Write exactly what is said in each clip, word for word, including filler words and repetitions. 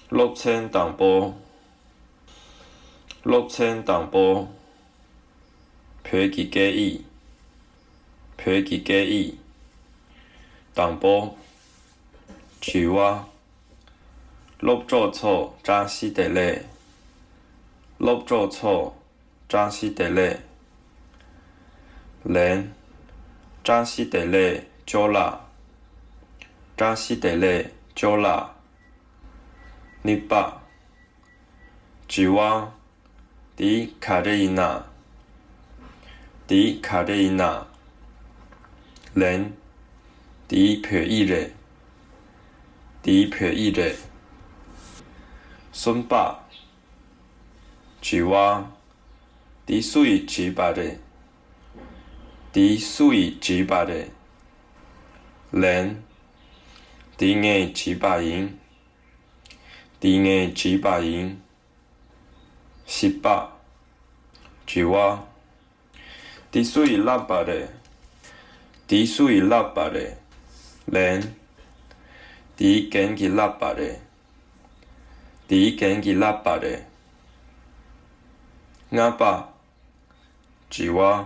སློབ་ཚན་དང་པོ། སློབ་ཚན་དང་པོ། བོད་ཀྱི་སྐད་ཡིག་བོད་ཀྱི་སྐད་ཡིག་དང་པོ། དྲི་བ། སློབ་གྲོགས་ཚོ་བཀྲ་ཤིས་བདེ་ལེགས། སློབ་གྲོགས་ཚོ་བཀྲ་ཤིས་བདེ་ལེགས། ལན། བཀྲ་ཤིས་བདེ་ལེགས་ཅོ་ལགས། བཀྲ་ཤིས་བདེ་ལེགས་ཅོ་ལགས། གཉིས་པ། དྲི་བ། འདི་ག་རེ་ཡིན་ན། འདི་ག་རེ་ཡིན་ན། ལན། འདི་བོད་ཡིག་རེད། འདི་བོད་ཡིག་རེད། གསུམ་པ། དྲི་བ། འདི་སུ་ཡིས་བྲིས་པ་རེད། འདི་སུ་ཡིས་བྲིས་པ་རེད། ལན། འདི་ངས་བྲིས་པ་ཡིན། འདི་ངས་བྲིས་པ་ཡིན། བཞི་པ། དྲི་བ། འདི་སུ་ཡིས་བསླབས་པ་རེད། འདི་སུ་ཡིས་བསླབས་པ་རེད། ལན། འདིའི་རྒན་གྱིས་བསླབས་པ་རེད། འདིའི་རྒན་གྱིས་བསླབས་པ་རེད། ལྔ་པ། དྲི་བ།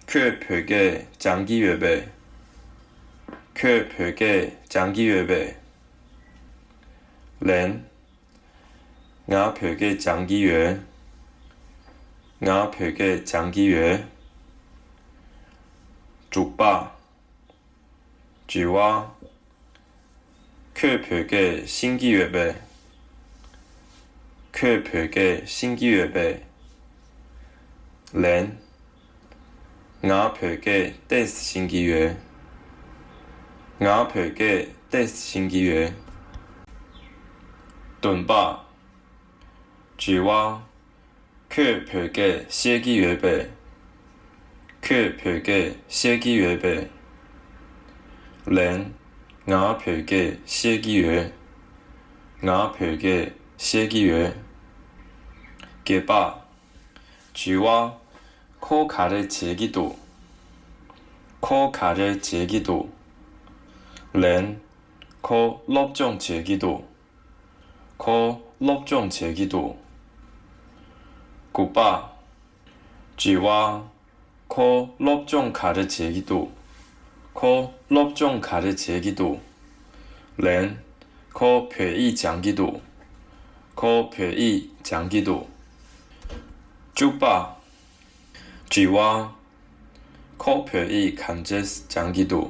ཁྱོད་བོད་སྐད་སྦྱང་གི་ཡོད་པས། ཁྱོད་བོད་སྐད་སྦྱང་གི་ཡོད་པས། ལན། ང་བོད་སྐད་སྦྱང་གི་ཡོད། ང་བོད་སྐད་སྦྱང་གི་ཡོད། དྲུག་པ། དྲི་བ། ཁྱོད་བོད་སྐད་ཤེས་ཀྱི་ཡོད་པས། ཁྱོད་བོད་སྐད་ཤེས་ཀྱི་ཡོད་པས། ལན། ང་བོད་སྐད་ཏོག་ཙམ་ཤེས་ཀྱི་ཡོད། ང་བོད་སྐད་ཏོག་ཙམ་ཤེས་ཀྱི་ཡོད། བདུན་པ། དྲི་བ། ཁྱོད་བོད་སྐད་ཤེས་ཀྱི་ཡོད་པས། ཁྱོད་བོད་སྐད་ཤེས་ཀྱི་ཡོད་པས། ལན། ང་བོད་སྐད་ཤེས་ཀྱི་ཡོད། ང་བོད་སྐད་ཤེས་ཀྱི་ཡོད། བརྒྱད་པ། དྲི་བ། ཁོ་ག་རེ་བྱེད་ཀྱི་འདུག་ཁོ་ག་རེ་བྱེད་ཀྱི་འདུག་ལན། ཁོ་སློབ་སྦྱོང་བྱེད་ཀྱི་འདུག་ཁོ་སློབ་སྦྱོང་བྱེད་ཀྱི་འདུག་དགུ་པ། དྲི་བ། ཁོ་སློབ་སྦྱོང་ག་རེ་བྱེད་ཀྱི་འདུག་ཁོ་སློབ་སྦྱོང་ག་རེ་བྱེད་ཀྱི་འདུག་ལན། ཁོ་བོད་ཡིག་སྦྱང་གི་འདུག་ཁོ་བོད་ཡིག་སྦྱང་གི་འདུག་བཅུ་པ། དྲི་བ། ཁོ་བོད་ཡིག་ག་འདྲས་སྦྱང་གི་འདུག་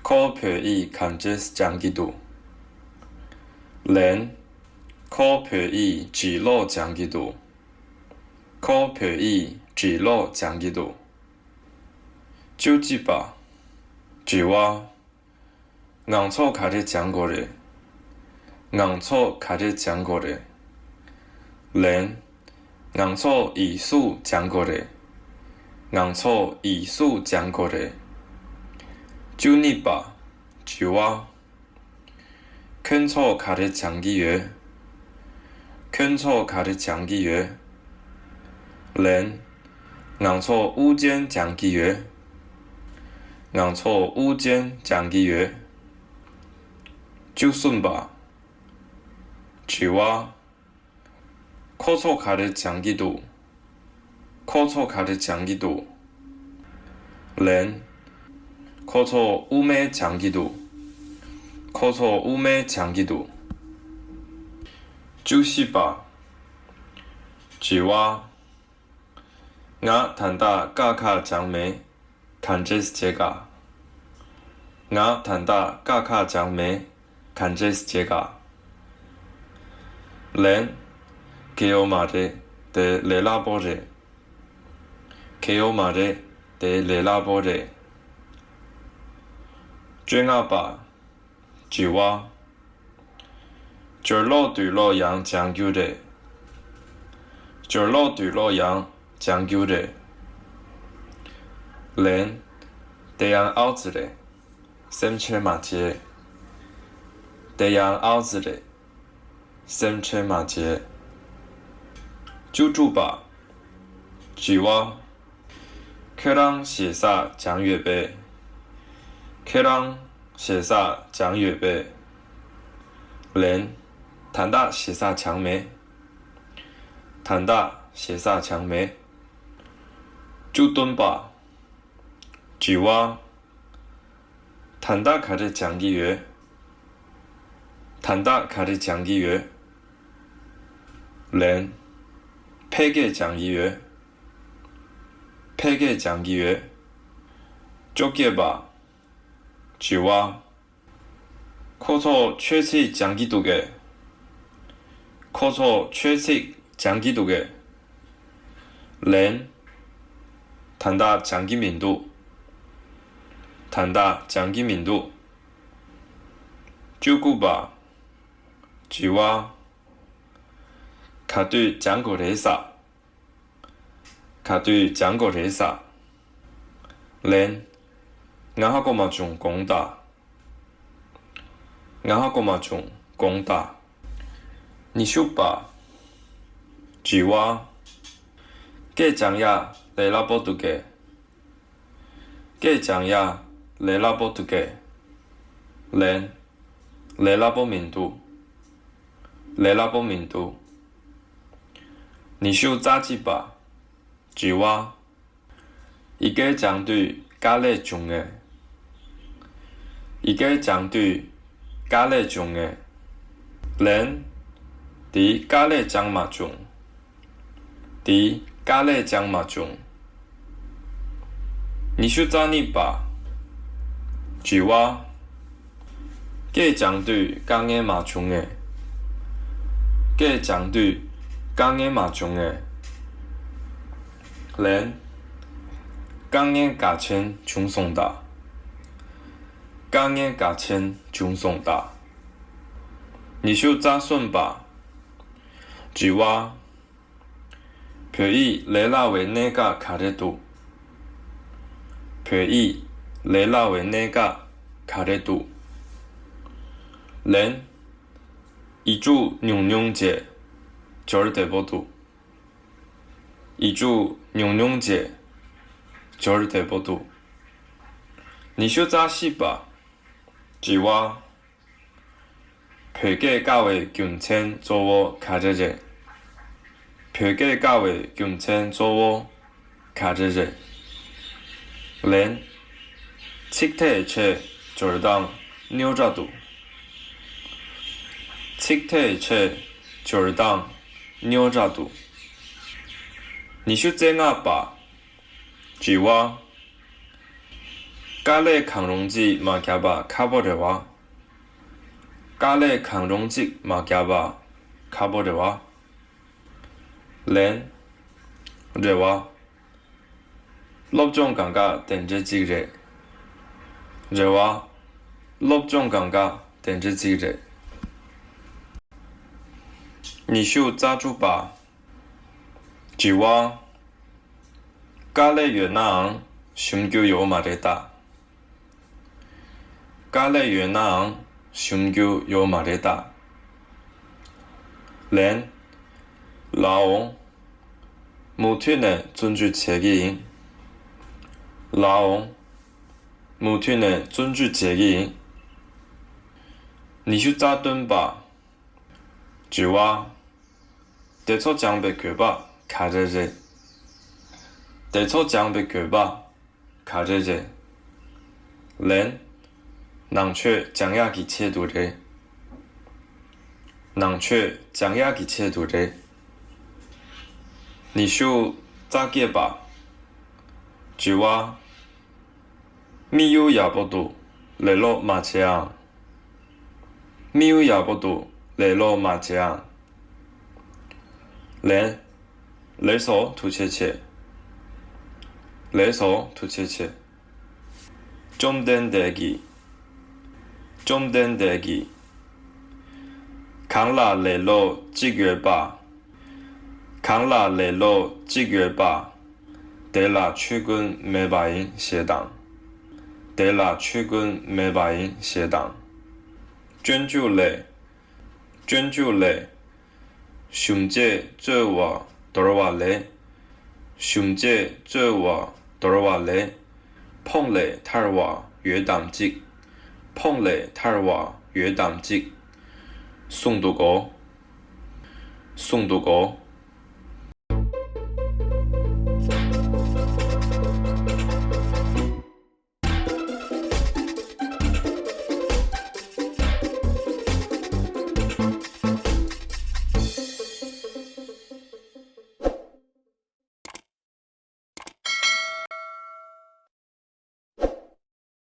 ཁོ་བོད་ཡིག་ག་འདྲས་སྦྱང་གི་འདུག་ལན། ཁོ་བོད་ཡིག་བྲིས་ཀློག་སྦྱང་གི་འདུག་ཁོ་བོད་ཡིག་བྲིས་ཀློག་སྦྱང་གི་འདུག་བཅུ་གཅིག་པ། དྲི་བ། ང་ཚོ་ག་རེ་སྦྱང་དགོས་རེད། ང་ཚོ་ག་རེ་སྦྱང་དགོས་རེད། ལན། ང་ཚོ་ཡིག་གཟུགས་སྦྱང་དགོས་རེད། ང་ཚོ་ཡིག་གཟུགས་སྦྱང་དགོས་རེད། བཅུ་གཉིས་པ། དྲི་བ། ཁྱོད་ཚོ་ག་རེ་སྦྱང་གི་ཡོད། ཁྱོད་ཚོ་ག་རེ་སྦྱང་གི་ཡོད། ལན། ང་ཚོ་དབུགས་འབྱིན་སྦྱང་གི་ཡོད། ང་ཚོ་དབུགས་འབྱིན་སྦྱང་གི་ཡོད། བཅུ་གསུམ་པ། དྲི་བ། ཁོ་ཚོ་ག་རེ་སྦྱང་གི་འདུག་ཁོ་ཚོ་ག་རེ་སྦྱང་གི་འདུག་ལན། ཁོ་ཚོ་དབུ་མེད་སྦྱང་གི་འདུག་ཁོ་ཚོ་དབུ་མེད་སྦྱང་གི་འདུག་བཅུ་བཞི་པ། དྲི་བ། ང་ད་ལྟ་ཀ་ཁ་སྦྱངས་མེད། ག་འདྲས་བྱེད་ག་ང་ད་ལྟ་ཀ་ཁ་སྦྱངས་མེད། ག་འདྲས་བྱེད་ག་ལན། གལ་ཡོད་མ་རེད། དེ་ལས་སླ་པོ་རེད། གལ་ཡོད་མ་རེད། དེ་ལས་སླ་པོ་རེད། བཅོ་ལྔ་པ། དྲི་བ། སྦྱོར་ཀློག་དུས་ཀློག་ཡང་སྦྱང་རྒྱུ་རེད། སྦྱོར་ཀློག་དུས་ཀློག་ཡང་སྦྱང་རྒྱུ་རེད། ལན། དེ་ཡང་ཨའུ་ཙི་རེད། སེམས་ཁྲལ་མ་བྱེད། དེ་ཡང་ཨའུ་ཙི་རེད། སེམས་ཁྲལ་མ་བྱེད། བཅུ་དྲུག་པ། དྲི་བ། ཁྱོད་རང་ཞེ་ས་སྦྱང་ཡོད་པས། ཁྱོད་རང་ཞེ་ས་སྦྱང་ཡོད་པས། ལན། ད་ལྟ་ཞེ་ས་ཅང་མེད། ད་ལྟ་ཞེ་ས་ཅང་མེད། བཅུ་བདུན་པ། དྲི་བ། ད་ལྟ་ག་རེ་སྦྱང་གི་ཡོད། ད་ལྟ་ག་རེ་སྦྱང་གི་ཡོད། ལན། ཕལ་སྐད་སྦྱང་གི་ཡོད། ཕལ་སྐད་སྦྱང་གི་ཡོད། བཅོ་བརྒྱད་པ། དྲི་བ། ཁོ་ཚོ་ཆོས་ཚིག་སྦྱང་གི་འདུག་གས། ཁོ་ཚོ་ཆོས་ཚིག་སྦྱང་གི་འདུག་གས། ལན། ད་ལྟ་སྦྱང་གི་མི་འདུག་ད་ལྟ་སྦྱང་གི་མི་འདུག་བཅུ་དགུ་པ། དྲི་བ། ག་དུས་སྦྱང་དགོས་རེད་ས། ག་དུས་སྦྱང་དགོས་རེད་ས། ལན། ང་ཧ་གོ་མ་བྱུང་དགོངས་དག་ང་ཧ་གོ་མ་བྱུང་དགོངས་དག་ཉི་ཤུ་པ། དྲི་བ། སྐད་སྦྱང་ཡ་ལས་སླ་པོ་འདུག་གས། སྐད་སྦྱང་ཡ་ལས་སླ་པོ་འདུག་གས། ལན། ལས་སླ་པོ་མི་འདུག་ལས་སླ་པོ་མི་འདུག་ཉི་ཤུ་རྩ་གཅིག་པ། དྲི་བ། ཡི་གེ་སྦྱང་དུས་དཀའ་ལས་བྱུང་ངས། ཡི་གེ་སྦྱང་དུས་དཀའ་ལས་བྱུང་ངས། ལན། དེའི་དཀའ་ལས་ཅང་མ་བྱུང་། དེའི་དཀའ་ལས་ཅང་མ་བྱུང་། ཉི་ཤུ་རྩ་གཉིས་པ། དྲི་བ། སྐད་སྦྱང་དུས་དཀའ་ངལ་མ་བྱུང་ངས། སྐད་སྦྱང་དུས་དཀའ་ངལ་མ་བྱུང་ངས། ལན། དཀའ་ངལ་ག་ཆེན་བྱུང་སོང་ད། དཀའ་ངལ་ག་ཆེན་བྱུང་སོང་ད། ཉི་ཤུ་རྩ་གསུམ་པ། དྲི་བ། བོད་ཡིག་ལས་སླ་བའི་གནད་འགག་ག་རེ་འདུག་བོད་ཡིག་ལས་སླ་བའི་གནད་འགག་ག་རེ་འདུག་ལན། ཡིག་རྒྱུགས་ཉུང་ཉུང་བྱས། སྦྱོར་བདེ་པོ་འདུག་ཡིག་རྒྱུགས་ཉུང་ཉུང་བྱས། སྦྱོར་བདེ་པོ་འདུག་ཉི་ཤུ་རྩ་བཞི་པ། དྲི་བ། བོད་སྐད་དཀའ་བའི་རྒྱུ་མཚན་གཙོ་བོ་ག་རེ་རེད། བོད་སྐད་དཀའ་བའི་རྒྱུ་མཚན་གཙོ་བོ་ག་རེ་རེད། ལན། ཚིག་ཐེག་ཆེ། སྦྱོར་སྟངས་རྙོག་དྲ་འདུག་ཚིག་ཐེག་ཆེ། སྦྱོར་སྟངས་རྙོག་དྲ་འདུག་ཉི་ཤུ་རྩ་ལྔ་པ། དྲི་བ། དཀའ་ལས་གང་རུང་ཅིག་མ་བརྒྱབ་པ་ཁག་པོ་རེད་བ། དཀའ་ལས་གང་རུང་ཅིག་མ་བརྒྱབ་པ་ཁག་པོ་རེད་བ། ལན། རེད་བ། སློབ་སྦྱོང་གང་ག་དེ་འདྲ་ཅིག་རེད། རེད་བ། སློབ་སྦྱོང་གང་ག་དེ་འདྲ་ཅིག་རེད། ཉི་ཤུ་རྩ་དྲུག་པ། དྲི་བ། དཀའ་ལས་ཡོད་ནའང་ཞུམ་རྒྱུ་ཡོད་མ་རེད་ད། དཀའ་ལས་ཡོད་ནའང་ཞུམ་རྒྱུ་ཡོད་མ་རེད་ད། ལན། ལགས་འོང་། མུ་མཐུད་ནས་བརྩོན་འགྲུས་བྱེད་ཀྱི་ཡིན། ལགས་འོང་། མུ་མཐུད་ནས་བརྩོན་འགྲུས་བྱེད་ཀྱི་ཡིན། ཉི་ཤུ་རྩ་བདུན་པ། དྲི་བ། དེ་ཚོ་སྦྱང་པའི་དགོས་པ་ག་རེ་རེད། དེ་ཚོ་སྦྱང་པའི་དགོས་པ་ག་རེ་རེད། ལན། ནང་ཆོས་སྦྱང་ཡག་གི་ཆེད་དུ་རེད། ནང་ཆོས་སྦྱང་ཡག་གི་ཆེད་དུ་རེད། ཉི་ཤུ་རྩ་བརྒྱད་པ། དྲི་བ། དམིགས་ཡུལ་ཡག་པོ་འདུག་ལས་སློབ་མ་བྱེད་ཨང་། དམིགས་ཡུལ་ཡག་པོ་འདུག་ལས་སློབ་མ་བྱེད་ཨང་། ལན། ལགས་སོ་ཐུགས་རྗེ་ཆེ། ལགས་སོ་ཐུགས་རྗེ་ཆེ། བཅོམ་ལྡན་འདས་ཀྱིས། བཅོམ་ལྡན་འདས་ཀྱིས། གང་ལ་ལས་སློབ་གཅིག་ཡོད་པ། གང་ལ་ལས་སློབ་གཅིག་ཡོད་པ། དེ་ལ་ཆོས་ཀུན་མེད་པ་ཡིན་ཞེས་དང་། དེ་ལ་ཆོས་ཀུན་མེད་པ་ཡིན་ཞེས་དང་། སྤྱོད་འཇུག་ལས། སྤྱོད་འཇུག་ལས། ཞུམ་བྱེད་རྩོལ་བ་དོར་བ་ལས། ཞུམ་བྱེད་རྩོལ་བ་དོར་བ་ལས། ཕོངས་ལས་ཐར་བ་ཡོད་དམ་ཅིག་ཕོངས་ལས་ཐར་བ་ཡོད་དམ་ཅིག་གསུངས་འདུག་གོ། གསུངས་འདུག་གོ།